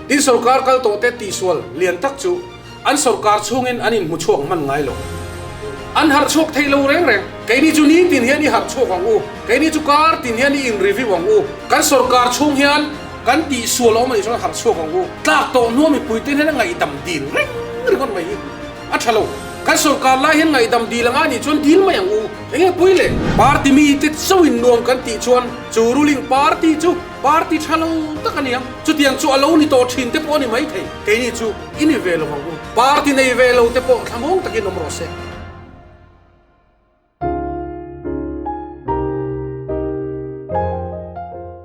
Tin sorkar kal tawh te tihsual lian tak chu an sorkar chhungin an inhmu chhuak hman ngai lo. An harh chhuak thei lo reng reng. Keini chu nitin hian i harh chhuak ang u. Keini chu kar tin hian i in review ang u. Kan sorkar chhung hian kan tihsual a awm a nih chuan harh chhuak ang u. Tlak tawh hnua mipui te hian a ngaihdam dil reng ringawt mai hi a tha lo. Kan sorkar lai hian ngaihdam dil anga nih chuan dil mai ang u. Enge pui le? Party mite chauhin nuam kan tih chuan chu ruling party chu party tha lo tak a ni ang. Chutiang chu a lo ni tawh thin te pawh a ni maithei. Keini chu i ni ve lo ang u. Party nei ve lo te pawh thlamuang takin awm rawh se.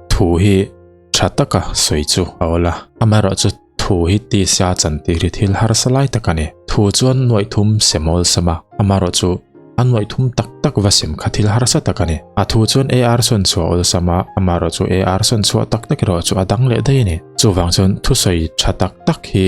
Thu hi tha taka sawi chu a awl a, amaherawhchu thu hi tisa chantir hi thil harsa lai tak a ni. Thu chuan nuaih thum sem awlsam a, amaherawhchu a nuaih thum tak tak va sem kha thil harsa tak a ni. A thu chuan AR sawn chhuah awlsam a, amaherawhchu AR sawn chhuah tak tak erawh chu a dang leh daih a ni. Chuvang chuan thusawi tha tak tak hi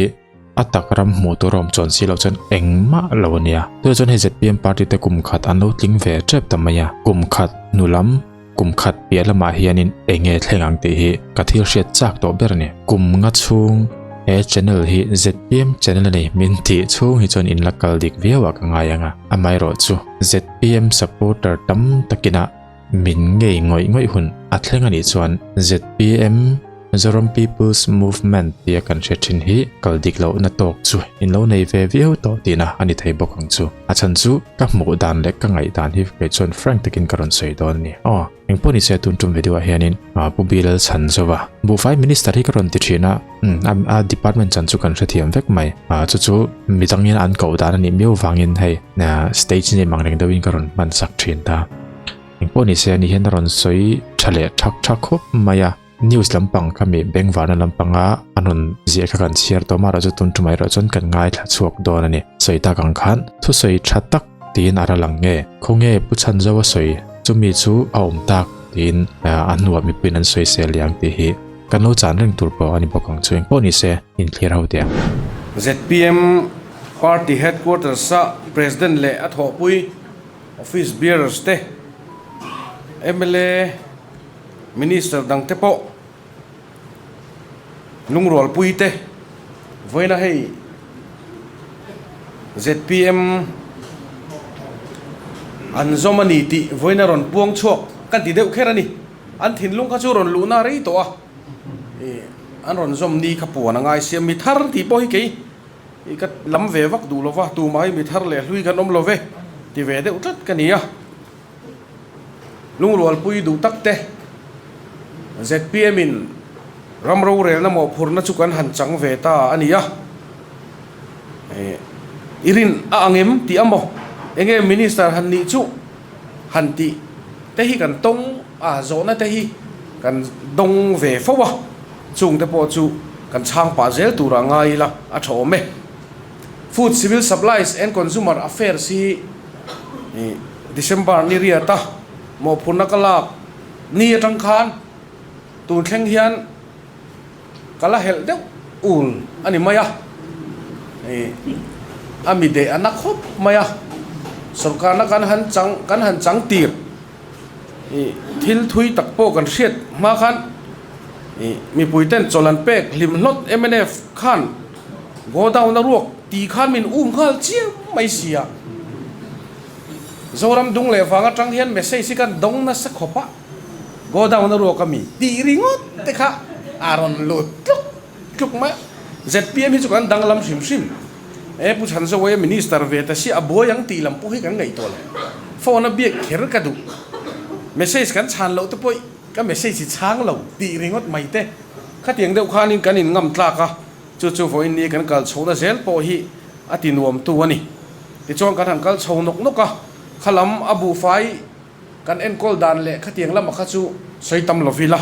A tak ram hmuh tur a awm chuan si loh chuan engmah lo a nia. Tunah chuan hei zpm party te kum khat an lo tling ve tep ta mai a. Kum khat hnu lam, kum khat piah lamah hianin eng nge thleng ang tih hi ka thil hriat chak tawh ber a ni. Kum nga chhung he channel hi zpm channel a ni min tih chhung hi chuan in la kal dik viau ah ka ngai ang a. Amaherawh chu zpm supporter tam takin a Min ngei ngawih ngawih hun a thleng a nih chuan zpm Zoram People's Movement tia kan hre thin hi kal dik lohna tawk chu in lo nei ve viau tawh tihna a ni thei bawk ang chu. A chhan chu ka hmuh dan leh ka ngaih dan hi kei chuan frank takin ka rawn sawi dawn a ni. Aw, engpawh ni se tun tum video ah hianin Pu Bilal Chhanzova Buhfai Minister hi ka rawn ti thin a, umm a department chan chu kan hrethiam vek mai. Chu chu midangin an koh dan a nih miau vangin hei stage name ang reng deuhin ka rawn hman sak thin ta. Engpawh ni se ani hian a rawn sawi tha leh thak thak khawp mai a, news lampang kha mi bengvarna lampanga an rawn ziah kha kan chhiar tawh amaherawh chu tun tumah erawh chuan kan ngaithla chhuak dawn a ni. Sawi tak ang khan thusawi tha tak tiin a ral ang nge? Khawnge Pu Chhanzo a sawi chumi chu a awm tak tiin a hnuah mipuiin an sawi sel liang tih hi kan lo chan reng tur pawh a ni bawk ang chu engpawh ni se inthlir ho teh ang. Zpm Party Headquarters-a President leh a thawhpui Office bearers te, mla, Minister dang te pawh lungrualpui te vawiina hei zpm an zawm a ni tih vawiina rawn puang chhuak kan ti deuh kher a ni. An thinlung kha chu rawn luhna rei tawh a, ih an rawn zawm ni kha puan a ngai sia, mi thar tih pawh hi kei I ka lam ve vak duh lova, tumah hi mi thar leh hlui kan awm lo ve ti ve deuh tlat ka ni a. Lungrualpui duh tak te zpm in ram rorelna mawhphurhna chu kan han chang ve ta a ni a. I rin a ang em tih a maw? Enge minister han nih chu han tih te hi kan tawng a, zawhna te hi kan dawng ve fo a. Chungte pawh chu kan chhang pah zel turah ngai ila a tha awm e. Food, Civil Supplies and Consumer Affairs hi December ni riata mawhphurhna ka lak ni atang khan tun thleng hian ka la helh deuh ul a ni mai a. A mi deh a na khawp mai a. Sorkarna kan han chang kan han chang tir. Ih thil thui tak pawh kan hriat hma khan ih mipui ten chawlh an pek hlim hlawt mnf khan godown a ruak ti khan min um nghal chiam mai si a. Zoram dung leh vang atang hian message hi kan dawng nasa khawp a, godown a ruak a mi tih ringawt te kha a rawn lut tluk tluk mai a. Zpm hi chu kan danglam hrim hrim. E Pu Chhanzawia Minister ve ta si a buai ang tih lam pawh hi kan ngaihtuah lo. Phone a biak kher ka duh. Message kan chhan loh te pawh ka message hi chhang lo tih ringawt mai te. Khatiang deuh khanin kan in ngam tlak a, chu chu vawiin ni kan kal chhohna zel pawh hi a ti nuamtu a ni. Tichuan kan han kal chho nawk nawk a, khalam a buhfai kan enkawl dan leh khatiang lamah kha chu sawi tam lo ila,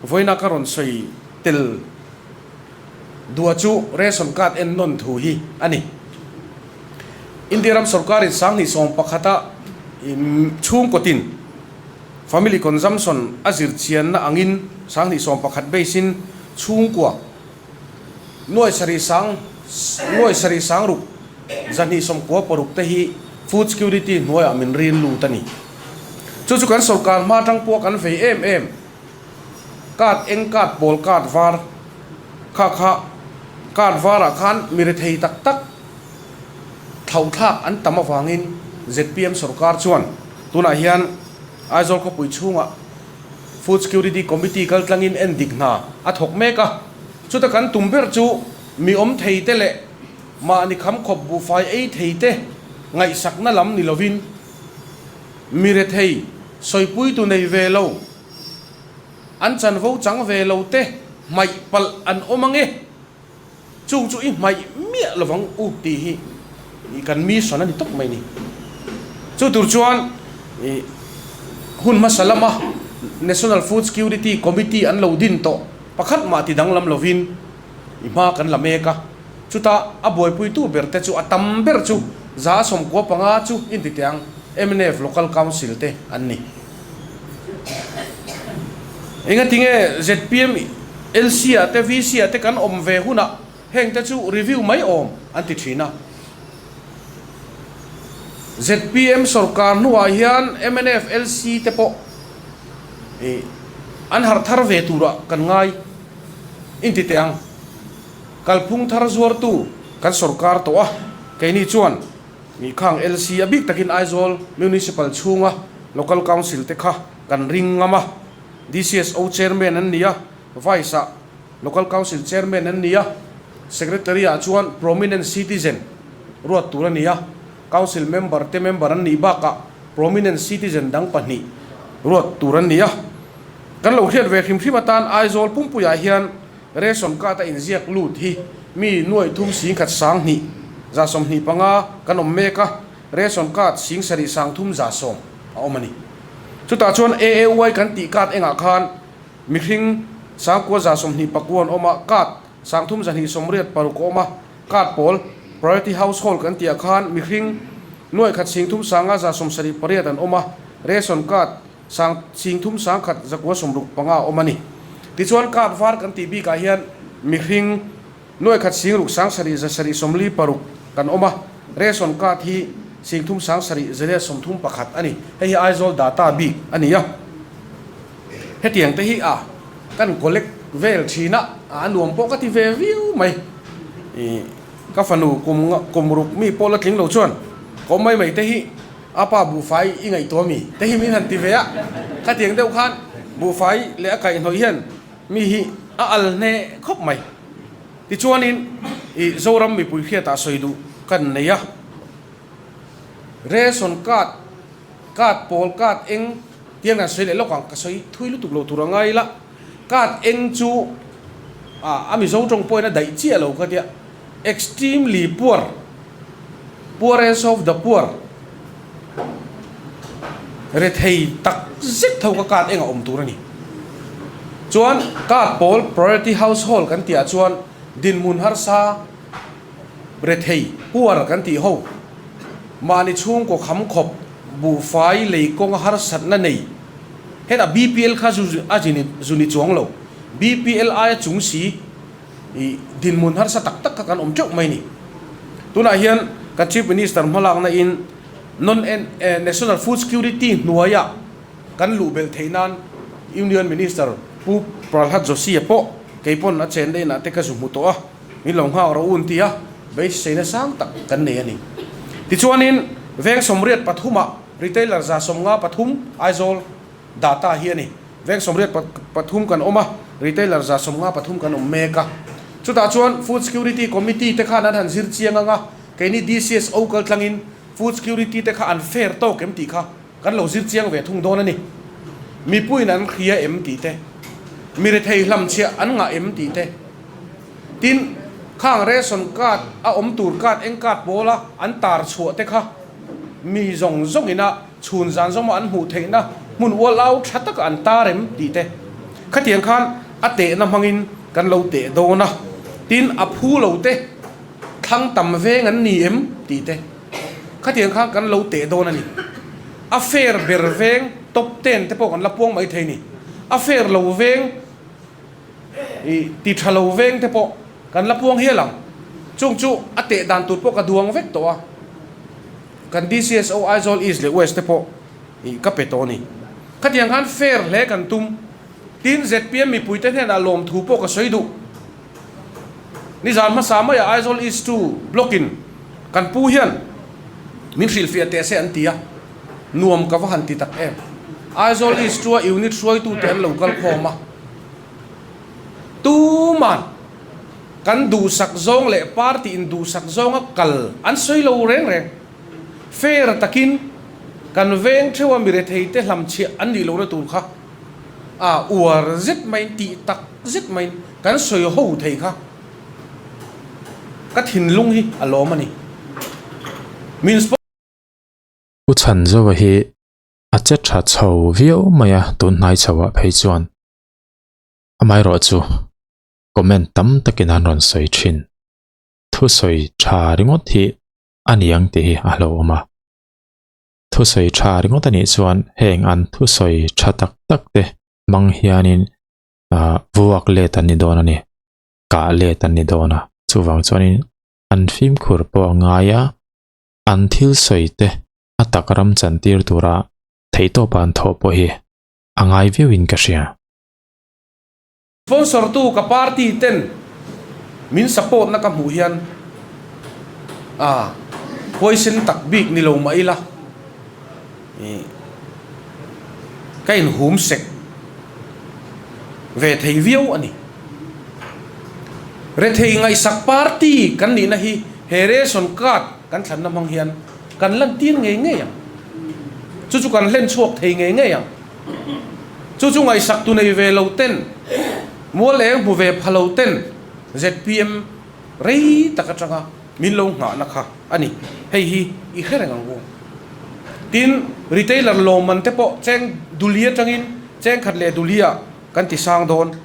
vawiina ka rawn sawi tel. Dua chu ration card en nawn thu hi a ni. India ram sorkarin 2011-a chhungkawtin family consumption a zir chianna angin 2011 base-in chhungkua nuai sarih sang nuai sarih sang ruk 296 te hi food security hnuaiah min rin lut a ni. Chu chu kan sorkar hma atang pawh kan vei em em. Card eng card pawl card var kha kha Card varah khan mi rethei tak tak thlauhthlak an tam avangin zpm sorkar chuan tunah hian Aizawl khawpui chhungah Food Security Committee kaltlangin en dik hna a thawk mek a. Chuta kan tum ber chu mi awm thei te leh mahni kham khawp buhfai ei thei te ngaihsakna lam ni lovin mi rethei sawipuitu nei ve lo, an chanvo chang ve lo te hmaih palh an awm ange, chung chu i hmaih miah lovang u tih hi kan mission a ni tawp mai ni. Chu tur chuan ih hun hmasa lama National Food Security Committee an lo din tawh pakhat mah ti danglam lovin i hma kan la mek a, chuta a buaipuitu ber te chu a tam ber chu 95 chu intitiang mnf Local Council te an ni. Engatinge zpm LC ah te VC ah te kan awm ve hunah heng te chu review mai awm an ti thin a. Zpm sorkar hnuah hian mnf LC te pawh ih an harh thar ve turah kan ngai inti teh ang. Kalphung thar zuartu kan sorkar tawh a, keini chuan Nih khang LC a bik takin Aizawl Municipal chhunga Local Council te kha kan ring ngam a, DCSO Chairman an ni a, Vice ah Local Council Chairman an ni a, Secretary ah chuan Prominent Citizen ruat tur a ni a, Council Member te member an nih bakah Prominent Citizen dang pahnih ruat tur an ni a. Kan lo hriat ve hrim hrim atan Aizawl pumpuiah hian Ration card a inziak lut hi mi nuaih thum singkhat 2000 125 kan awm mek a, ration card 7 30 100 a awm a ni. Chutah chuan AAY kan tih card engah khan mihring 9 129 an awm a, card 3 286 a awm a, card pawl priority household kan tihah khan mihring nuaih khat 3 5 178 an awm a, ration card Sang 30 100 965 a awm a ni. Tichuan card var kan tih bikah hian mihring nuai khat 6 7 746 kan awm a, ration card hi 30 7 131 a ni. Hei hi Aizawl data bik a ni a. Hetiang te hi a kan collect vel thin a, a nuam pawh ka ti ve viau mai. Ih ka fanu kum kum ruk mi pawh la tling lo chuan ka awm mai mai te hi A pa buhfai i ngaihtuah mi te hi min han ti ve a, khatiang deuh khan buhfai leh a kaihhnawih hian mi hi a al hne khawp mai. Tichuanin i Zoram mipui hriatah sawi duh kan nei a, ration card, card pawl, card eng tiang kan sawi leh lawk ang, ka sawi thui lutuk lo tur a ngai ila, card eng chu a Mizo tawng pawhin a daih chiah lo ka tia, extremely poor. Poorest of the poor, rethei tak zet tho ka card engah awm tur a ni. Chuan card pawl priority household kan tih ah chuan dinhmun harsa rethei, poor, kan tih ho mahni chhungkaw kham khawp buhfai lei kawnga harsatna nei hetah BPL kha a zu ni chuang lo, BPL aia chung si I dinhmun harsa tak tak kha kan awm teuh mai ni. Tunah hian kan Chief Minister hmalakna in Non National Food Security hnuaiah kan luh belh theih nan Union Minister Pu Pralhad Joshi-a pawh kei pawn a chenna inah te ka zu hmu tawh a, min lo nghak rawh u an ti a, beiseina sang tak kan nei a ni. Tichuanin veng 83 ah retailer 53 Aizawl data hi a ni. Veng 83 kan awm a, retailer 53 kan awm mek a. Chutah chuan Food Security Committee te khan an han zir chiang ang a, keini DCSO kal tlangin Food Security te kha an fair tawk em tih kha kan lo zir chiang ve thung dawn a ni. Mipuiin an hria em tih te, mi rethei hlamchhiah an ngah em tih te, tin, khang ration card a awm tur card eng card pawla an tar chhuah te kha mi zawng zawngin a Chhun zan zawma an hmuh theihna hmun ual au tha taka an tar em tih te khatiang khan a tehna hmangin kan lo teh dawn a, tin a phu lo te thlang tam veng an ni em tih te khatiang khan kan lo teh dawn a ni. A fair ber veng top ten te pawh kan la puang mai thei ni. A fair lo veng ih ti tha lo veng te pawh kan la puang hial ang. Chung chu a teh dan tur pawh ka duang vek tawh a. Kan DCSO Aizawl East leh West te pawh ih ka pe tawh a ni. Khatiang khan fair hle kan tum. Tin, zpm mipuite hnenah lawmthu pawh ka sawi duh. Nizan hmasa maiah Aizawl East 2 Block-in kan pu hian min hrilhfiah teh se an ti a, nuam ka va han ti tak em. Aizawl East 2-a unit hruaitute an lo kal khawm a, tuman kan duhsak zawng leh party in duhsak zawnga kal an sawi lo reng reng. Fair takin kan veng theuha mi retheite hlamchhiah an nih lohna tur kha a uar zet maiin tih tak zet maiin kan sawi ho thei kha ka thinlung hi a lawm a ni. Min Pu Chhanzova hi a che tha chho viau mai a tun hnai chho ah phei chuan amaherawh chu comment tam takin an rawn sawi thin thusawi tha ringawt hi a ni ang tih hi a hlauhawm a. Thusawi tha ringawt a nih chuan heng an thusawi tha tak tak te hmang hianin ah vuak let an ni dawn a ni, kah let an ni dawn a. Chuvang chuanin an fimkhur pawh a ngai a, an thil sawi te a tak ram chantir tura theihtawpa an thawh pawh hi a ngai viauin ka hria. Sponsor tu ka party ten min support na ka hmuh hian a huaisen tak bik ni lo mah ila ih ka in hum sek ve thei viau a ni. Rethei ngaihsak party kan nihna hi he ration card kan thlanna hmang hian kan lantir ngei ngei ang. Chu chu kan hlen chhuak thei ngei ngei ang. Chu chu ngaihsak tu nei ve lo ten, mual eng hmu ve pha lo ten zpm rei tak atanga min lo nghahna kha a ni. Hei hi i hre reng ang u. Tin, retailer lawmman te pawh cheng duli atangin cheng khat leh duli ah kan ti sang dawn.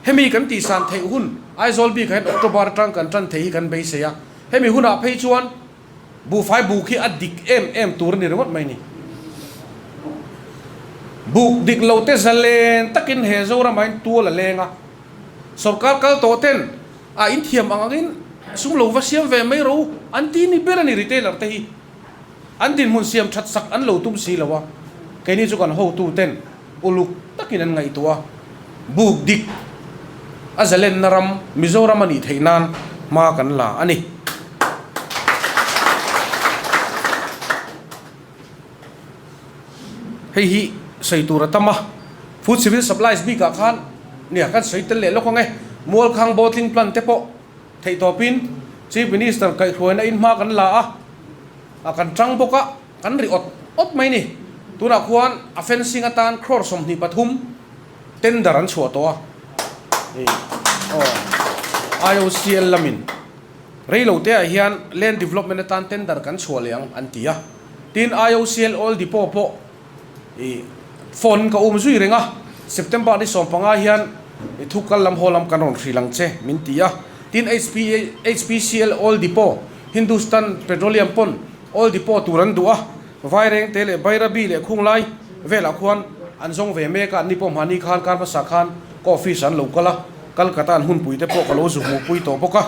Hemi kan tih san theih hun Aizawl bikah hian October atang kan tan thei hi kan beisei a. Hemi hunah phei chuan Buhfai buk hi a dik em em tur a ni ringawt mai ni. Buk dik lo te zalen takin he Zoramah hian tual a leng a. Sorkar kal tawh ten a inthiam ang angin sum lo va siam ve mai ro an ti ni ber a ni retailer te hi. An dinhmun siam that sak an lo tum si lo a, keini chu kan hotu ten uluk takin an ngaihtuah a, buk dik a zalenna ram Mizoram a nih theih nan hma kan la a ni. Hei hi sawi tur a tam a, Food Civil Supplies bikah khan nia kan sawi tel leh lawk ang e, Mualkhang Bottling Plant te pawh Theihtawpin Chief Minister kaihhruaina in hma kan la a, a kan tang bawk a, kan ri awt awt mai ni. Tunah khuan a fencing atan crore 23 tender an chhuah tawh a, aw IOCL lamin reilote ah hian land development atan tender kan chhuah leh ang an ti a. Tin IOCL Oil Depot pawh I phone ka um zui reng a, September ni 15 hian i thu kal lam haw lam kan rawn hrilh ang che min ti a. Tin HPCL Oil Depot, Hindustan Petroleum pawn Oil Depot tur an duh a, Vairengte leh Bairabi leh Khunglai velah khuan an zawng ve mek a, anni pawh hmahni khan kar hmasa khan ka office ah an lo kal a, Kolkata an hunpui te pawh ka lo zu hmuhpui tawh bawk a.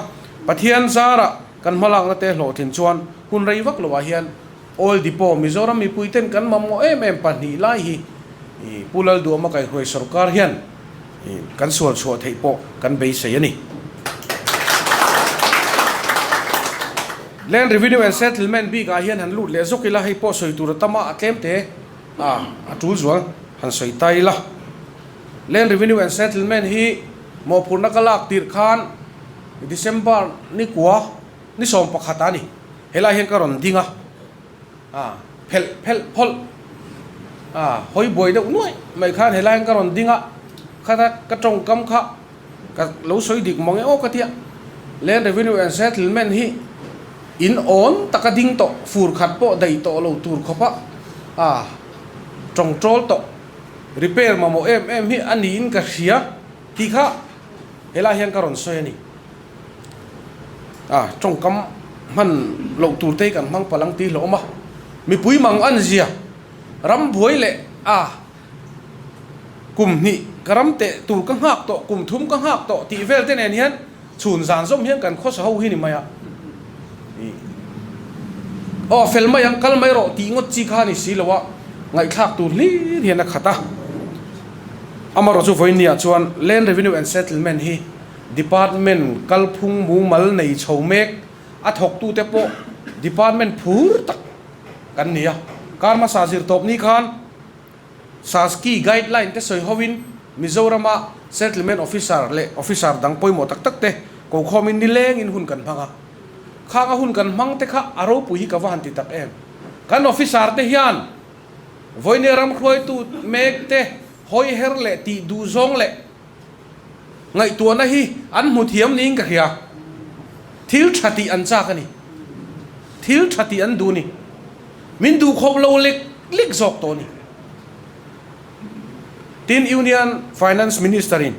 Pathian zarah kan hmalakna te hlawhtlin chuan hun rei vak loah hian Oil Depot, Mizoram mipuiten kan mamawh em em pahnih lai hi Pu Lalduama kaihruai sorkar hian kan sual chhuah theih pawh kan beisei a ni. Land Revenue and Settlement bikah hian han lut leh zawk ila, hei pawh sawi tur a tam a, a tlem te a a tul zual han sawi ta ila. Land Revenue and Settlement hi mawhphurhna ka lak tirh khan December ni kua ni 11 a ni. Helai hian ka rawn ding a, a phelh phelh phawlh a hawi buai deuh nuaih mai khan helai hian ka rawn ding a, khata ka tawngkam kha ka lo sawi dik mang e aw ka tia, Land Revenue and Settlement hi in awn taka ding tawh, fur khat pawh daih tawh lo tur khawpa a tawngtawl tawh, repair mamawh em em hi a niin ka hria tih kha helai hian ka rawn sawi a ni. A tawngkam hman loh tur te hi kan hmang palh ang tih hlawh awm a, mipui mang an zia ram buai leh a kum hnih ka ram teh tur ka nghak tawh kum thum ka nghak tawh tih vel te nen hian chhun zan zawm hian kan khawsa ho hi ni mai a, aw fel mai ang kal mai rawh tih ngawt chi kha a ni si lo a, ngaihthlak tur hlir hian a khat a, amaherawhchu vawiin niah chuan Land Revenue and Settlement hi. Department kalphung mumal nei chho mek a thawktute pawh Department phur tak kan ni a. Kar hmasa zir tawp ni khan Saski guideline te sawi hovin Mizorama Settlement Officer leh Officer dang pawimawh tak tak te kokhawmin nilengin hun kan hmang a. Khang a hun kan hmang te kha a ropui hi ka va han ti tak em. Kan Officer te hian vawinia ram hruaitu mek te hawi her leh tih duh zawng leh Ngaihtuahna hi an hmu thiam niin ka hria. Thil tha tih an chak a ni. Thil tha tih an duh ni. Min duh khawp lo lek lek zawk tawh a ni. Tin, Union Finance Minister-in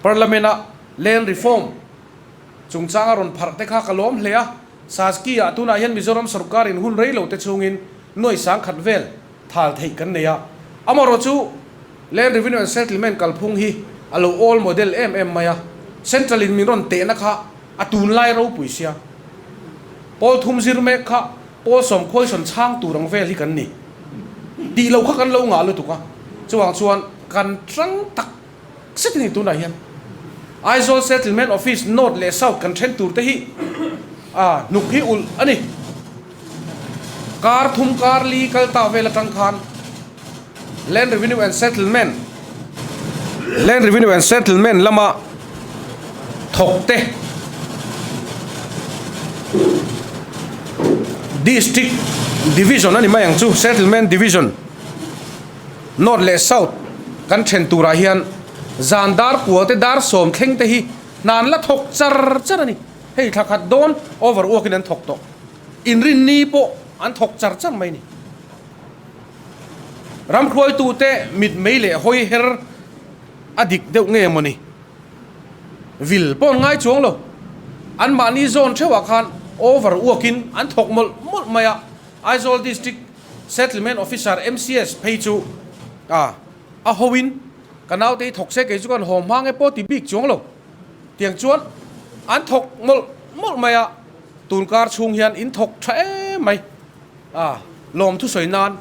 Parliament-a Land Reform chungchang a rawn pharh te kha ka lawm hle a. Saski-ah tunah hian Mizoram sorkarin hun rei lo te chhungin nuai sangkhat vel thal theih kan nei a. Amaherawhchu, Land Revenue and Settlement kalphung hi a lo old model em em mai a, Central in min rawn tehna kha a tunlai ropui sia. Pawl thum zir mek kha pawl sawm khuaisawn chhang tur ang vel hi kan ni tih lo kha kan lo ngah lutuk a, chuvang chuan kan tang tak zet a ni tunah hian. Aizawl Settlement Office North leh South kan then tur te hi a hnuk hi ulh a ni. Kar thum kar li kal ta vel atang khan Land Revenue and Settlement Land Revenue and Settlement lama thawk te District Division a ni mai ang chu Settlement Division North leh South kan then turah hian zan dar kua te dar sawm thleng te hi hna an la thawk char char a ni. Hei thla khat dawn over uakin an thawk tawh. Inrinni pawh an thawk char char mai a ni. Ram hruaitute mitmei leh hawi her a dik deuh nge mawni? Vil pawh an ngai chuang lo. Anmahni zawn theuhah khan over uakin an thawk mawlh mawlh mai a, Aizawl District Settlement Officer MCS phei chu a a hoin ka naute hi thawk se kei chu kan haw hma nge pawh ti bik chuang lo. Tiang chuan an thawk mawlh mawlh mai a, tunkar chhung hian in thawk tha em mai. A, lawm thusawi nan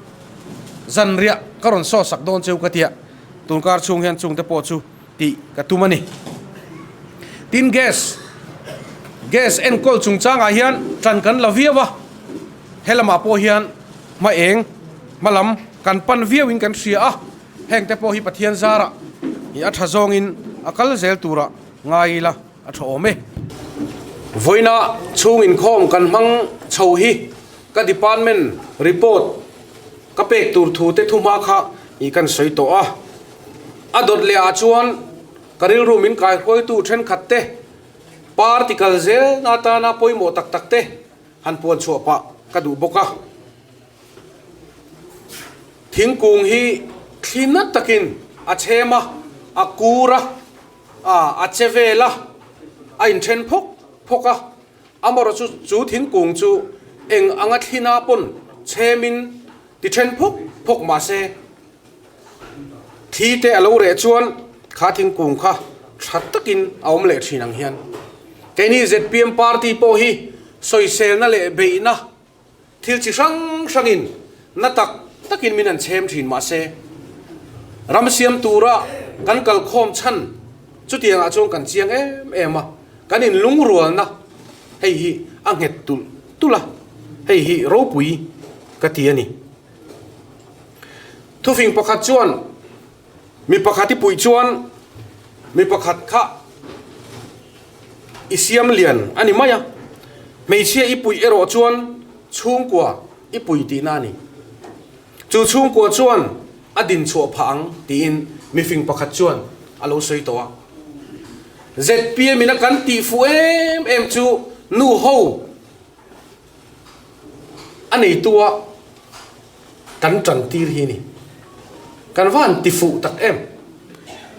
zanriah ka rawn saw sak dawn cheu ka tia, tunkar chhung hian chungte pawh chu tih ka tum a ni. Tin gas, gas enkawl chungchangah hian tan kan la viau a, helamah pawh hian hma eng, hma lam kan pan viauin kan hria a, hengte pawh hi Pathian zarah a tha zawngin a kal zel turah ngai ila. A tha awm e. Vawiina chhung inkhawm kan hmang chho hi ka department report ka pek tur thu te thuhma kha i kan sawi tawh a. A dawt leh ah chuan ka rilru min kaihruaitu thenkhat te, party kal zel na atana pawimawh tak tak te han puan chhuah pah ka duh bawk a. Thingkung hi thli na takin a chhem a, a kur a. A, a che vel a, a inthen phawk phawk a, amarawh chu chu thingkung chu eng anga thlina pawn chhemin ti then phawk phawk mah se, thi te a lo reh chuan kha thingkung kha tha takin a awm leh thin ang hian keini zpm party pawh hi sawiselna leh beihna Thil chi hrang hrangin na tak takin min han chhem thin mahse, ram siam tura kan kalkhawm chhan chutiangah chuan kan chiang em em a, kan inlungrualna hei hi a nghet tulh tulh a, hei hi ropui ka ti a ni. Thufing pakhat chuan mi pakhat i puih chuan mi pakhat kha i siam lian a ni mai a, hmeichhia i puih erawh chuan chhungkua i pui tihna a ni. Chu chhungkua chuan a din chhuah phah ang tiin mifing pakhat chuan a lo sawi tawh a. Zpm in a kan tih fuh em em chu nu ho A neitua kan tan tir hi a ni. Kan va han ti fuh tak em.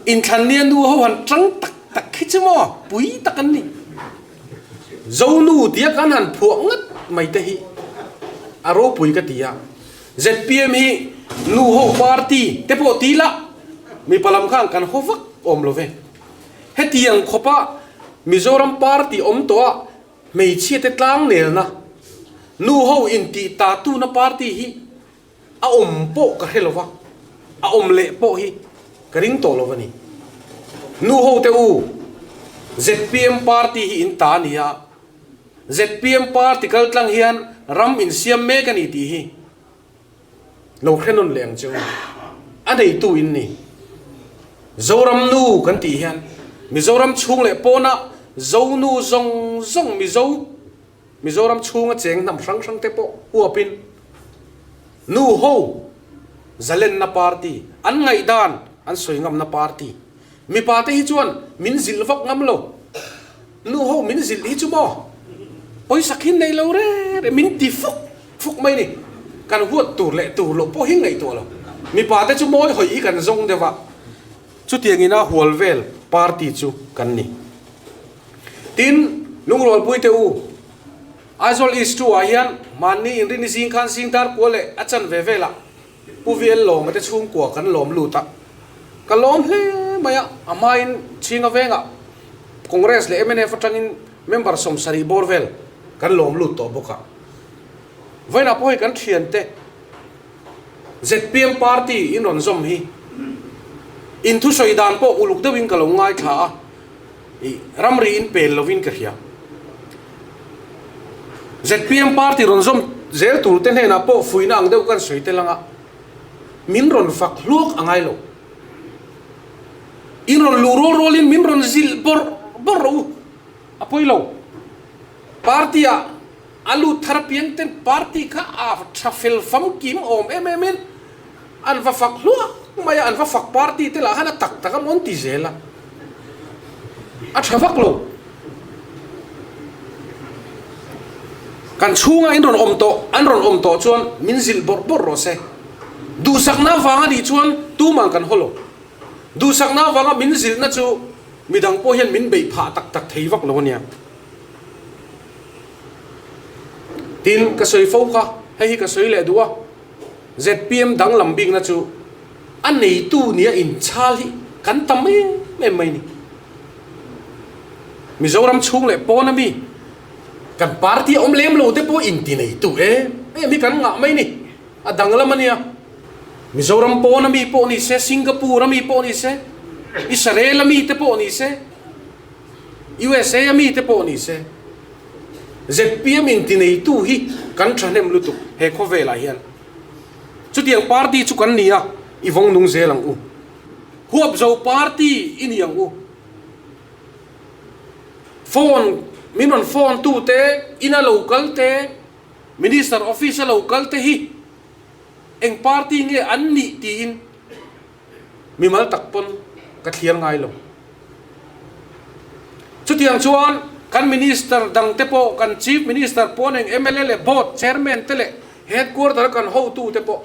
Inthlannia nu ho han tang tak tak khi chu maw pui tak an ni. Zonu tia kan han phuah ngat mai te hi a ropui ka ti a. Zpm hi nu ho party te pawh ti la mipa lam khan kan haw vak awm lo ve. Hetiang khawpa Mizoram party awm tawh a Hmeichhia te tlang nelna, nu ho intih ta tuna party hi a awm pawh ka hre lova, a awm leh pawh hi ka ring tawh lo a ni. Nu ho te u, Zpm party hi in ta a ni a, zpm party kal tlang hian ram insiam mek a ni tih hi lo hre nawn leh ang che u. A neitu in ni. Zoram nu kan tih hian Mizoram chhung leh pawnah Zonu zawng zawng Mizo Mizoram chhunga cheng hnam hrang hrang te pawh huapin nu ho zalenna party an ngaihdan an sawi ngamna party mipa te hi chuan min zilh vak ngam lo. Nu ho min zilh hi chu maw pawisa khin nei lo re re min ti fuk fuk mai ni. Kan huat tur leh tur loh pawh hi ngaihtuah lo. Mipa te chu mawi hawi hi kan zawng deuh a, chutiang ina hual vel party chu kan ni. Tin, lungrualpui te u, Aizawl East 2 ah hian mahni inrini zing khan zing dar kua leh a chan ve velah Pu VL Lawma te chhungkua kan lawm lut a, ka lawm hle mai a, a hmain Chhinga vengah Congress leh mnf atangin member 70 bawr vel kan lawm lut tawh bawk a. Vawiinah pawh hei kan thiante zpm party in rawn zawm hi in thusawi dan pawh uluk deuhin ka lo ngaithla a, ih ramri in pel lovin ka hria. Zpm party rawn zawm zel tur te hnenah pawh fuihna ang deuh kan sawi tel anga min rawn fak hluak a ngai lo. In rawn luh rual rualin min rawn zilh bawrh bawrh rawh u, a pawi lo. Party ah a lut thar apiang ten party kha a tha fel famkim awm em em in An va fak hluak mai a, an va fak party te lah khan a tak tak a mawn ti zel a, a tha vak lo. Kan chhunga in rawn awm tawh, an rawn awm tawh chuan min zilh bawrh bawrh rawh se. Duhsakna avanga nih chuan tuman kan haw lo. Duhsakna avanga min zilhna chu midang pawh hian min beih phah tak tak thei vak lo a nia. Tin, ka sawi fo kha, hei hi ka sawi leh duh a. Zpm danglam bikna chu a neitu nia inchhal hi kan tam em em mai ni. Mizoram chhung leh pawn ami kan party a awm lem lo te pawh inti neitu em em hi kan ngah mai ni. A danglam a nia. Mizoram pawn ami pawh ni se, Singapore ami pawh ni se, Israel ami te pawh ni se, USA ami te pawh ni se, Zpm intineitu hi kan thahnem lutuk he khawvelah hian. Chutiang party chu kan ni a, i vawng nung zel ang u. Huapzo party i ni ang u. Phone min rawn phone tu te, ina lo kal te, Minister office a lo kal te hi eng party nge an nih tiin mimal tak pawn ka thliar ngai lo. Chutiang chuan kan Minister dang te pawh, kan Chief Minister pawn eng mla leh Board Chairman te leh Headquarter a kan hotu te pawh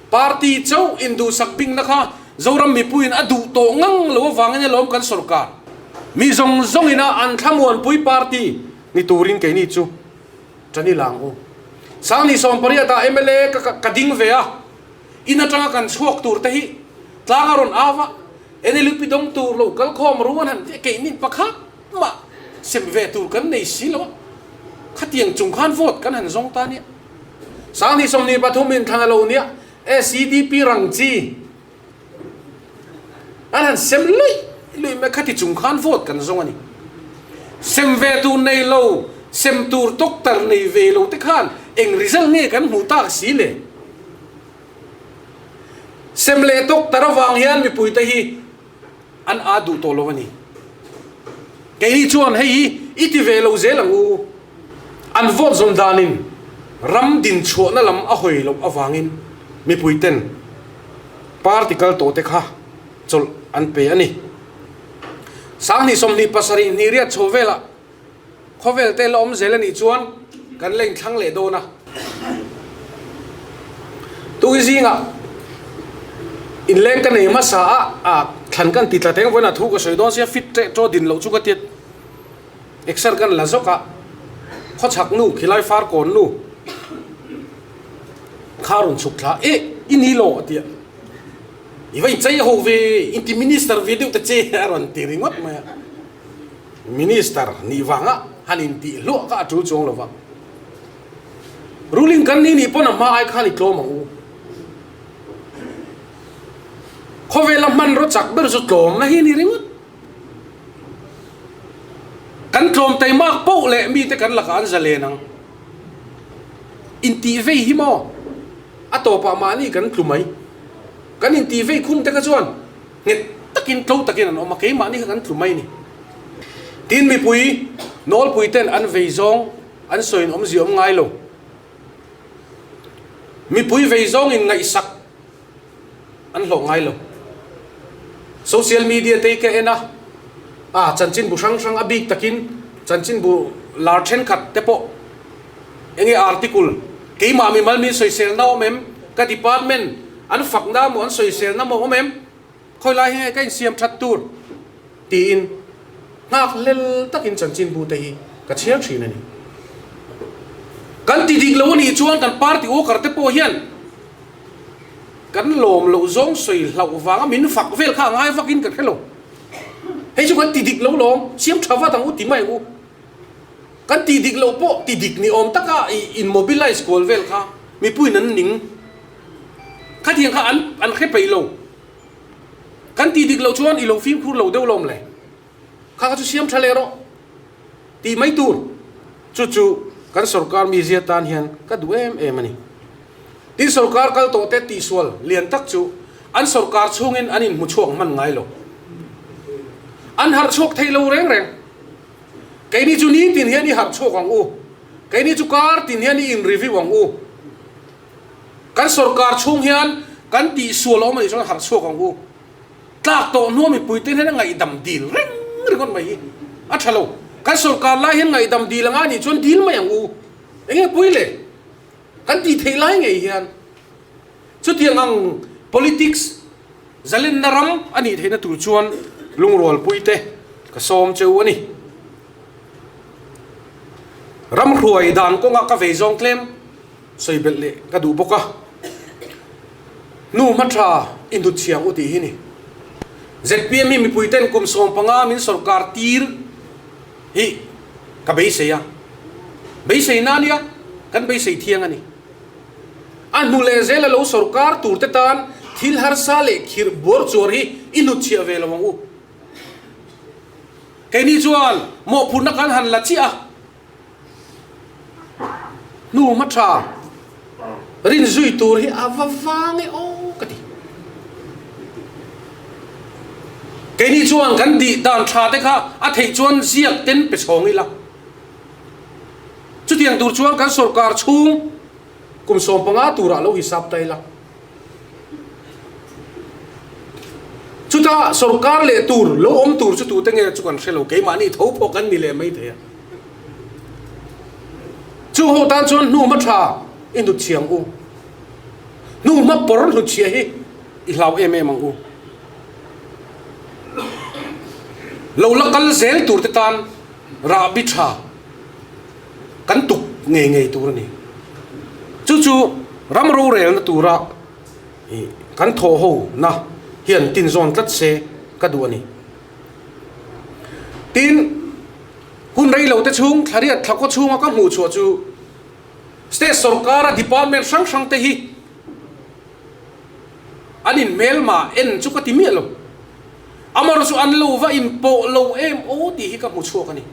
Party chauh induhsak bingna kha Zoram mipuiin a duh tawh ngang lo avangin alawm kan sorkar mi zawng zawngin a an thlamuanpui party ni turin keini chu tan i lang u. Sangni 18 ah mla ka ding ve a. In atanga kan chhuak tur te hi tlang a rawn au a, NLUP dawng tur lo kal khawm ruan han tih a keini pakhat mah sem ve tur kan nei si lo a, khatiang chung khan vote kan han zawng ta nia. 20 23 in thlan a lo nia, SEDP rang chi an han sem luih luih mai, khati chung khan vote kan zawng a ni. Sem ve tur nei lo, sem tur doctor nei ve lo te khan eng result nge kan hmuh tak si le? Sem leh doctor avang hian mipuite hi an aa duh tawh lo a ni. Keini chuan hei hi i ti ve lo zel ang u. An vote zawn danin ram dinchhuahna lam a hawi loh avangin mipuiten party kal tawhte kha chawlh an pe a ni. 2027 hnih riat chho velah Khawvel te la awm zel a nih chuan kan la inthlang leh dawn a. Tuki zingah inleng ka nei hmasa a, a thlan kan ti tla teng vawiinah thu ka sawi dawn sia fit teh chaw din loh chu ka tiat exer kan la zawk a, khawchhak nu khilai far kawn nu kha rawn chhuk thla e i ni lo a tia i va inchei ho ve inti minister ve deuh ta che a rawn ti ringawt mai a. Minister nih vanga han intih hluah kha a tul chuang lo va. Ruling kan ni nih pawn a hma ai khan i tlawm ang u. Khawvela hmanraw chak ber chu tlawmna hi a ni ringawt. Kan tlawm taimak poh leh mite kan lakah an zalen ang. Intih vei hi maw? A tawpah mahni kan tlu mai. Kan intih vei khum te kha chuan nghet takin tlo takin an awm a, keimahni kha kan tlu mai a ni. Tin, mipui nawlpui ten an vei zawng an sawiin awmzia awm ngai lo. Mipui vei zawngin ngaihsak an hlawh ngai lo. Social media te hi ka en a, a chanchinbu hrang hrang a bik takin chanchinbu lar thenkhat te pawh enge article keimah mimal min sawiselna awm em, ka department an fakna maw an sawiselna maw awm em, khawi lai hi nge ka insiam that tur tiin nghak hlel takin chanchinbu te hi ka chhiar thin a ni. Kan ti dik lo a nih chuan kan party worker te pawh hian Kan lawm loh zawng sawi hlauh vanga min fak vel kha a ngai vakin ka hre lo. Hei chu kan ti dik lo lawm, siam tha vat ang u ti mai ang u. Kan ti dik loh pawh ti dik ni awm taka i in mobilize kual vel kha mipuiin an ning. Khatiang kha an an hre peih lo. Kan ti dik loh chuan i lo fimkhur lo deuh lawm le. Kha kha chu siam tha leh rawh tih mai tur. Chu chu kan sorkar mizia tan hian ka duh em em a ni. Tin sorkar kal tawh te tihsual lian tak chu an sorkar chhungin an inhmu chhuak hman ngai lo. An harh chhuak thei lo reng reng. Keini chu nitin hian i harh chhuak ang u. Keini chu kar tin hian i in review ang u. Kan sorkar chhung hian kan tihsual a awm a nih chuan harh chhuak ang u. Tlak tawh hnua mipui te hian a ngaihdam dil reng ringawt mai hi a tha lo. Kan sorkar lai hian ngaihdam dil anga nih chuan dil mai ang u. Enge pui le? Kan tih theih lai ngei hian chutiang ang politics zalenna ram a nih theihna tur chuan lungrualpui te ka sawm cheu a ni. Ram hruai dan kawnga ka vei zawng tlem sawi belh leh ka duh bawk a. Nu hma tha i hnut chhiang u tih hi ni. Zpm hi mipui ten kum 15 min sawrkar tir hi ka beisei a. Beisei na nia, kan beisei thiang a ni. A hnu leh zel a lo sawrkar tur te tan thil harsa leh khirh buar chuar hi i hnut chhiah ve lo ang u. Keini chuan mawhphurhna kan han la chiah a. Hnu hma tha rin zui tur hi a va vang e aw ka ti. Keini chuan kan dih dan tha te kha a theih chuan ziak ten pe chhawng ila. Chutiang tur chuan kan sorkar chhung kum 15 turah lo hisap ta ila. Chuta sorkar leh tur lo awm tur chu tute nge chu kan hre lo, keimahni tho pawh kan ni leh mai thei a. Chu ho tan chuan hnu hma tha i hnut chhiah ang u. Hnu hma pawr hnut chhiah hi i hlau em em ang u. Lo la kal zel tur te tan rahbi tha kan tuk ngei ngei tur a ni. Chu chu ram rorelna tura kan thawh ho na hian tinzawn tlat se ka duh a ni. Tin, hun rei lo te chhung thlariat thlakaw chhunga ka hmuh chhuah chu state sorkara department hrang hrang te hi an inhmelma en chu ka ti miah lo. Amaherawh chu an lo va inpawh lo em aw tih hi ka hmu chhuak a ni.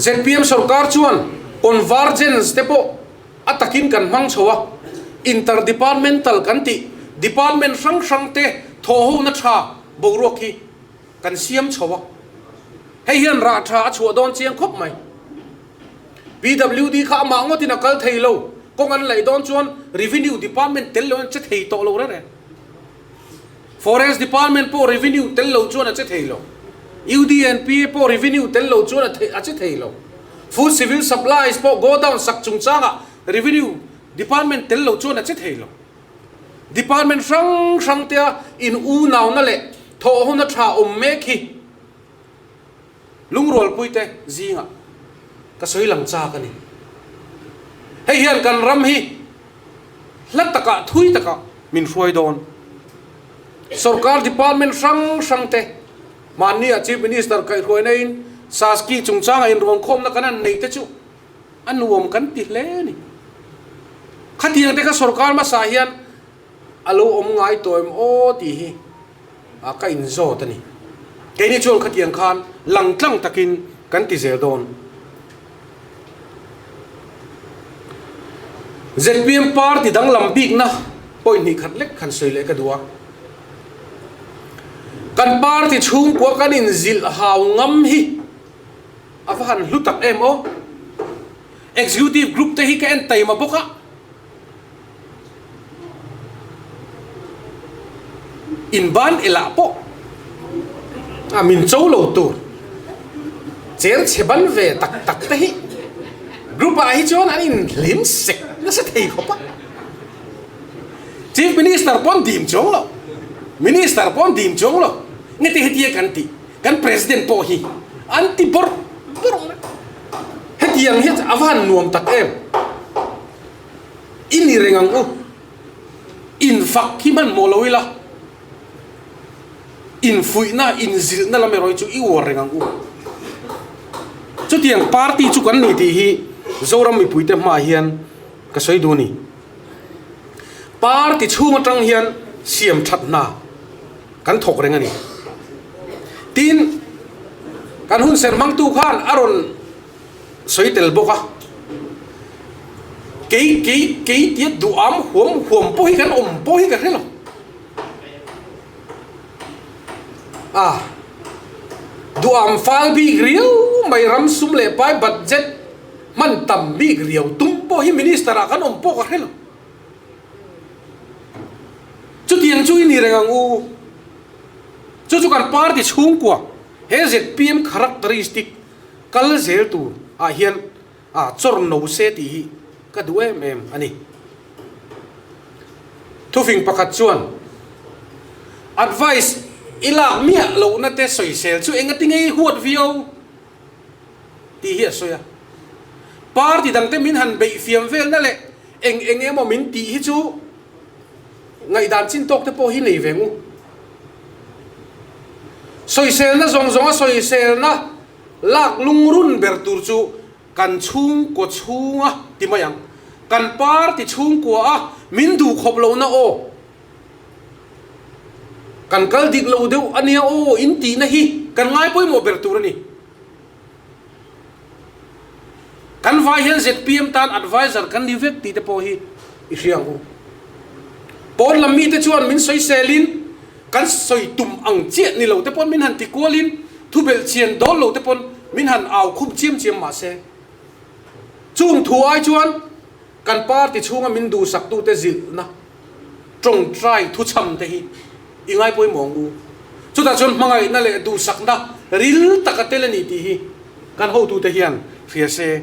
Zpm sorkar chuan convergence te pawh a takin kan hmang chho a, inter-departmental kan tih department hrang hrang te thawhhona tha boruak hi kan siam chho a, hei hian rah tha a chhuah dawn chiang khawp mai. PWD kha amah ngawtin a kal thei lo, kawng an laih dawn chuan Revenue Department tel loin a che thei tawh lo reng reng. Forest Department pawh Revenue tel lo chuan a che thei lo. UDNPA pawh Revenue tel lo chuan a che thei lo. Food Civil Supplies pawh godown sak chungchangah Revenue Department tel lo chuan a che thei lo. Department hrang hrang tea in unauna leh thawhhona tha awm mek hi Lungrualpuite zingah ka sawi lang chak a ni. Hei hian kan ram hi hla takah thui takah min hruai dawn. Sorkar department hrang hrangte mahnia Chief Minister kaihhruaina-in Saski chungchanga inruangkhawmna kan han nei te chu a nuam kan ti hle a ni. Khatiang te kha sorkar hmasa hian a lo awm ngai tawh em aw tih hi ka inzawt a ni. Keini chuan khatiang khan langtlang takin kan ti zel dawn. Zpm party danglam bikna point hnih khat lek han sawi leh ka duh a. Kan party chhungkua kan inzilh hau ngam hi a va han hlu tak em aw. Executive group te hi ka en taima bawk a. Inban elah pawh a min cho lo tur cher chhe ban ve tak tak te hi group ah hi chuan an inhlim sek nasa thei khawp a. Chief Minister pawn dim chuang lo, Minister pawn dim chuang lo, ngeti hetia kan tih, kan President pawh hi an ti bawrh bawrh mai. Hetiang hi a va han nuam tak em. I ni reng ang u. Infak hi hmanhmawh lo ila, infuihna, inzilhna lam erawh hi chu i uar reng ang u. Chutiang party chu kan ni tih hi Zoram mipuite hmaah hian ka sawi duh a ni. Party chhung atang hian siam that hna kan thawk reng a ni. Tin, kan hun serh hmangtu khan a rawn sawi tel bawk a, kei kei kei tia duham huam huam pawh hi kan awm pawh hi ka hre lo. A duham fal bik riau mai ram sum leh pai budget hman tam bik riau tum pawh hi minister ah kan awm pawh ka hre lo. Chutiang chu i ni reng ang u. Chu chu kan party chhungkua he zpm characteristic kal zel tur ah hian a chawr no se tih hi ka duh em em a ni. Thufing pakhat chuan advice i lak miah lohna te sawisel chu engati nge i huat viau tih hi a sawi a. Party dangte min han beih fiam velna leh eng eng emaw min tih hi chu Ngaihdan chin tawk te pawh hi nei ve ngu. Sawiselna zawng zawnga sawiselna lak lungrun ber tur chu kan chhungkaw chhunga ti mai ang. Kan party chhungkua a min duh khawp lohna aw. Kan kal dik lo deuh a nia aw in tihna hi kan ngai pawimawh ber tur a ni. Kan vai hian zpm tan adviser kan ni vek tih te pawh hi i hria ang u. Pawn lam mite chuan min sawiselin kan sawi tum ang chiah ni lo te pawn min han ti kualin thu belh chian dawl lo te pawn min han au khum chiam chiam mah se. Chung thu ai chuan kan party chhunga min duhsaktute zilhna tawngtai thuchham te hi i ngai pawimawh ang u. Chutah chuan hmangaihna leh duhsakna ril tak a tel a ni tih hi kan hotute hian hria se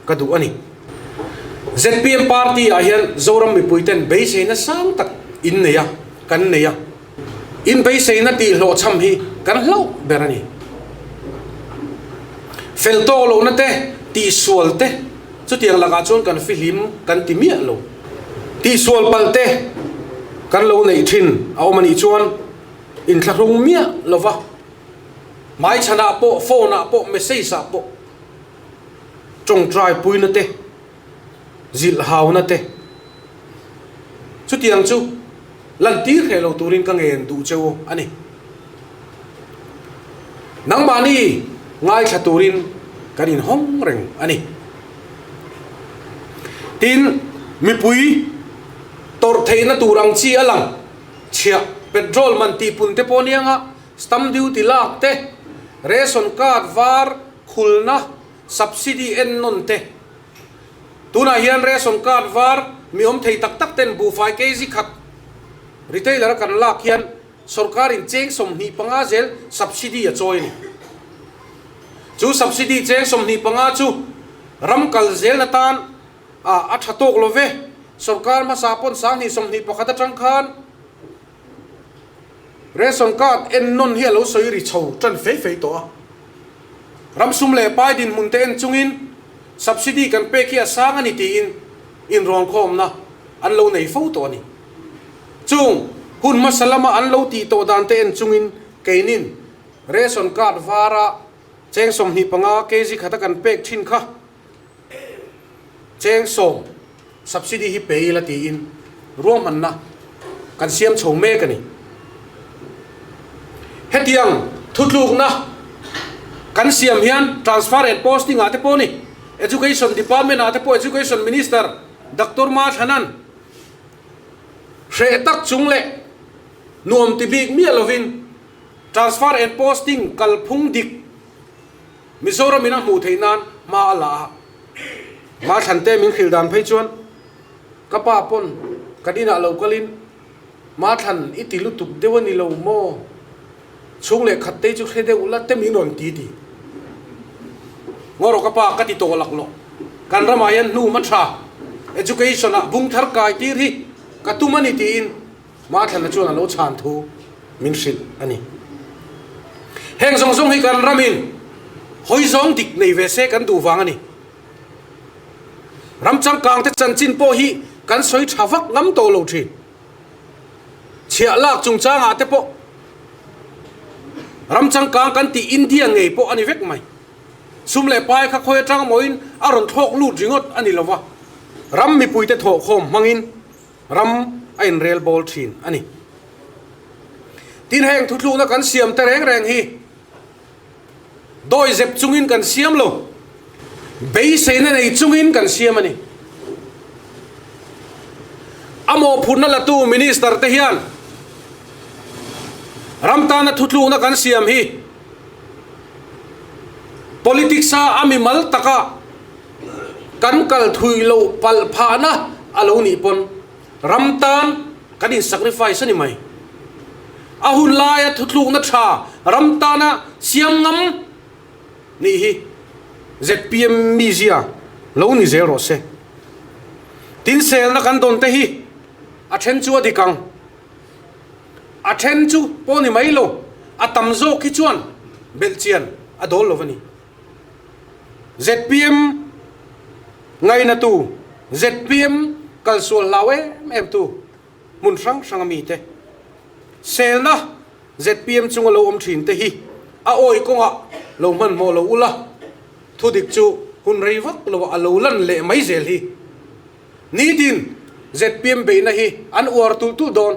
ka duh a ni. Zpm party ah hian Zoram mipuiten beiseina sang tak in nei a, kan nei a. In beiseina tih hlawhchham hi kan hlauh ber a ni. Fel tawk lohna te, tihsual te, Chutiang lakah chuan kan fihlim kan ti miah lo. Tihsual palh te kan lo neih thin a awm a nih chuan inthlahrung miah lo va, hmaichhanah pawh, phone ah pawh, message ah pawh tawngtai puina te, zilh hauna te, chutiang chu lantir hreh lo turin ka ngen duh che u a ni. Nangmahni ngaithla turin kan inhawng reng a ni. Tin, mipui tawrh theihna tur ang chi a lang chhiah, petrol man tihpun te pawh anianga stamp duty lak te, ration card var khulna subsidy ennawn te, tunah hian ration card var mi awm thei tak tak ten buhfai kg khat retailer a kan lak hian Sorkarin cheng 25 zel subsidy a chawi a ni. Chu subsidy cheng 25 chu ram kal zelna tan a tha tawk lo ve. Sorkar hmasa pawn 2021 atang khan ration card ennawn hi a lo sawi ri chho tan fei fei tawh a. Ram sum leh pai dinhmun te en chungin subsidy kan pek hi a sang a ni tiin inrawnkhawmna an lo nei fo tawh a ni. Chung hun hmasa lama an lo tih tawh dan te en chungin keinin ration card vara cheng 25 kg khata kan pek thin kha cheng sawm subsidy hi pe ila tiin ruahmanna kan siam chho mek a ni. Hetiang. Thutlukna kan siam hian transfer and posting ah te pawh ni, Education Department ah te pawh Education Minister Doctor Ma Thanan hreh tak chung leh nuam ti bik miah lovin transfer and posting kalphung dik Mizoram in a hmuh theih nan hma a la a. Ma Thlante min hrilh dan phei chuan ka pa pawn kan inah lo kalin Mathlan i ti lutuk deuh a ni lo maw? Chhung leh khat te chu hre deuh la te min rawn ti ti. Ngaw rawh ka pa ka ti tawh lak lawh. Kan ramah hian hnu hma tha education ah bung thar kai tir hi ka tum a ni tiin Mathlana chuan a lo chhan thu min hrilh a ni. Heng zawng zawng hi kan ramin hawi zawng dik nei ve se kan duh vang a ni. Ram changkang te chanchin pawh hi kan sawi tha vak ngam tawh lo thin. Chhiah lak chungchangah te pawh ram changkang kan tih India ngei pawh a ni vek mai. Sum leh pai kha khawi atang mawiin a rawn thlawk lut ringawt a ni lo va, ram mipuite thawhkhawm hmangin ram a inrel bawl thin a ni. Tin heng thuthlukna kan siam te reng reng hi Dawi zep chungin kan siam lo, beiseina nei chungin kan siam a ni. A mawhphurhna latu Minister te hian ram tana thutlukna kan siam hi politics a a mimal taka kan kal thui loh palh phahna a lo nih pawn ram tan Kan in sacrifice a ni mai. A hun laia thutlukna tha ram tana siam ngam nih hi zpm mizia lo ni zel rawh se. Tin selna kan dawn te hi a then chu a dik ang. A then chu pawh ni mai lo, a tam zawk hi chuan belhchian a dawl lo a ni. Zpm ngainatu, zpm kalsual hlau em em tu hmun hrang hrang a mite selna zpm chunga lo awm thin te hi a awi kawngah lo hmanhmawh lo ula, thudik chu hun rei vak loah a lo lan leh mai zel hi. Nitin zpm beihna hi an uar tulh tulh dawn.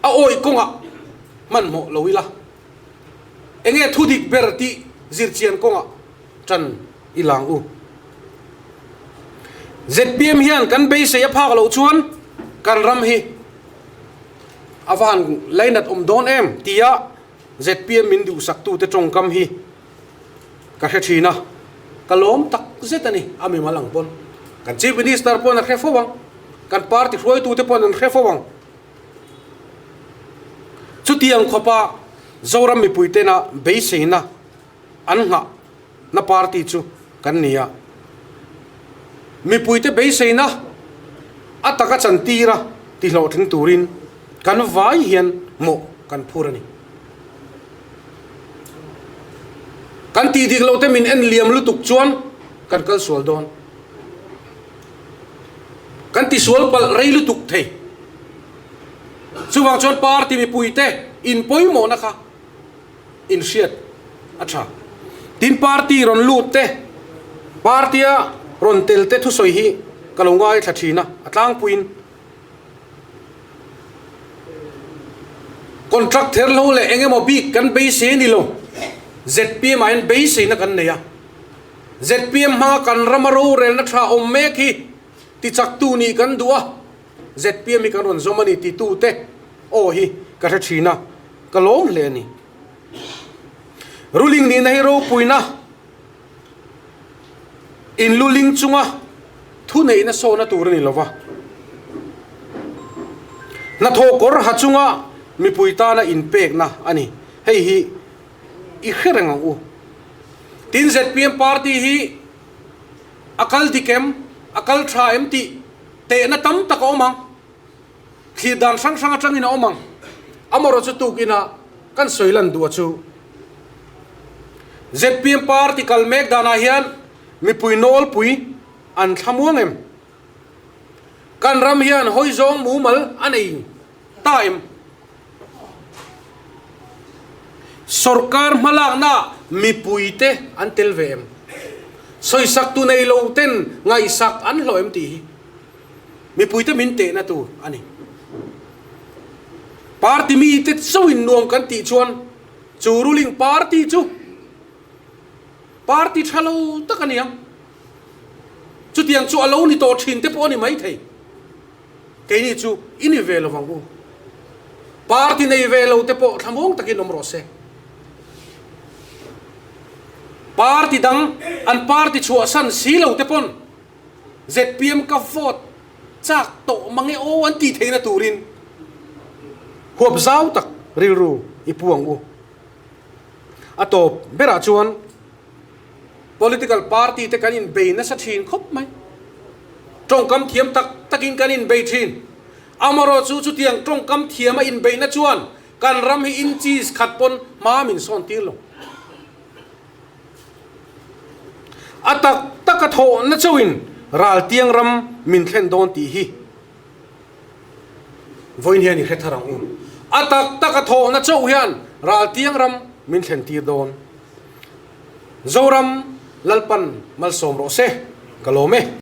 A awi kawngah hmanhmawh lo ila. Enge thu dik ber tih zirchian kawngah tan i lang u. Zpm hian kan beisei a phak loh chuan kan ram hi a va han lainat awm dawn em tia zpm min duhsaktute tawngkam hi ka hre thin a, ka lawm tak zet a ni, a mimal ang pawn. Kan Chief Minister pawn a hre fo ang, kan party hruaitute pawn an hre fo ang. Chutiang khawpa Zoram mipuitena beiseina an nghahna party chu kan ni a. Mipuite beiseina a taka chantira tihlawhtling turin kan vai hian mawh kan phur a ni. Kan tih dik lote min en liam lutuk chuan kan kal sual dawn. Kan tisual palh rei lutuk thei. Chuvang chuan party mipuite inpawimawhna kha inhriat a tha. Tin party rawn lut te, party-a rawn tel te thusawi hi ka lo ngaithla thin a, a tlangpuiin contract therhlo leh eng emaw bik kan beisei a ni lo, zpm ah hian beiseina kan nei a. Zpm hmanga kan rama rorelna tha awm mek hi tichaktu nih kan duh a, zpm hi kan rawn zawm a ni titute aw hi ka hre thin a, ka lawm hle a ni. Ruling nihna hi ropuina inluling chunga thuneihna sawhna tur a ni lova, hnathawh kawr ha chunga mipui tana inpekna a ni. Hei hi i hre reng ang u. Tin zpm party hi a kal dik em, a kal tha em tih tehna tam tak a awm ang. Thlir dan hrang hrang atangin a awm ang. Amarawh chu tukinah kan sawi lan duh a chu. Zpm party kal mek danah hian mipui nawlpui an thlamuang em? Kan ram hian hawi zawng mumal a nei ta em? Sorkar hmalakna mipuite an tel ve em? Sawisak tu nei lo ten ngaihsak an hlawh em tih hi mipuite min tehna tur a ni. Party mite chauhin nuam kan tih chuan chu ruling party chu party tha lo tak a ni ang. Chutiang chu a lo ni tawh thin te pawh a ni maithei. Keini chu i ni ve lo vang u. Party nei ve lo te pawh thlamuang takin awm rawh se. Party dang an party chhuahsan si lo te pawn zpm ka vote chak tawh mange aw an tih theihna turin huap zau tak rilru i pu ang u. A tawp berah chuan Political party te kan inbei nasa thin khawp mai. Tawngkam thiam tak takin kan inbei thin. Amarawh chu chutiang tawngkam thiama inbeihna chuan kan ram hi inches khat pawn hma min sawn tir lo. A tak taka thawhna chauhin raltiang ram min thlen dawn tih hi vawiin hian i hre thar ang u. A tak taka thawhna chauh hian raltiang ram min thlen tir dawn. Zoram Lalpan malsawm rawh se, ka lawm e.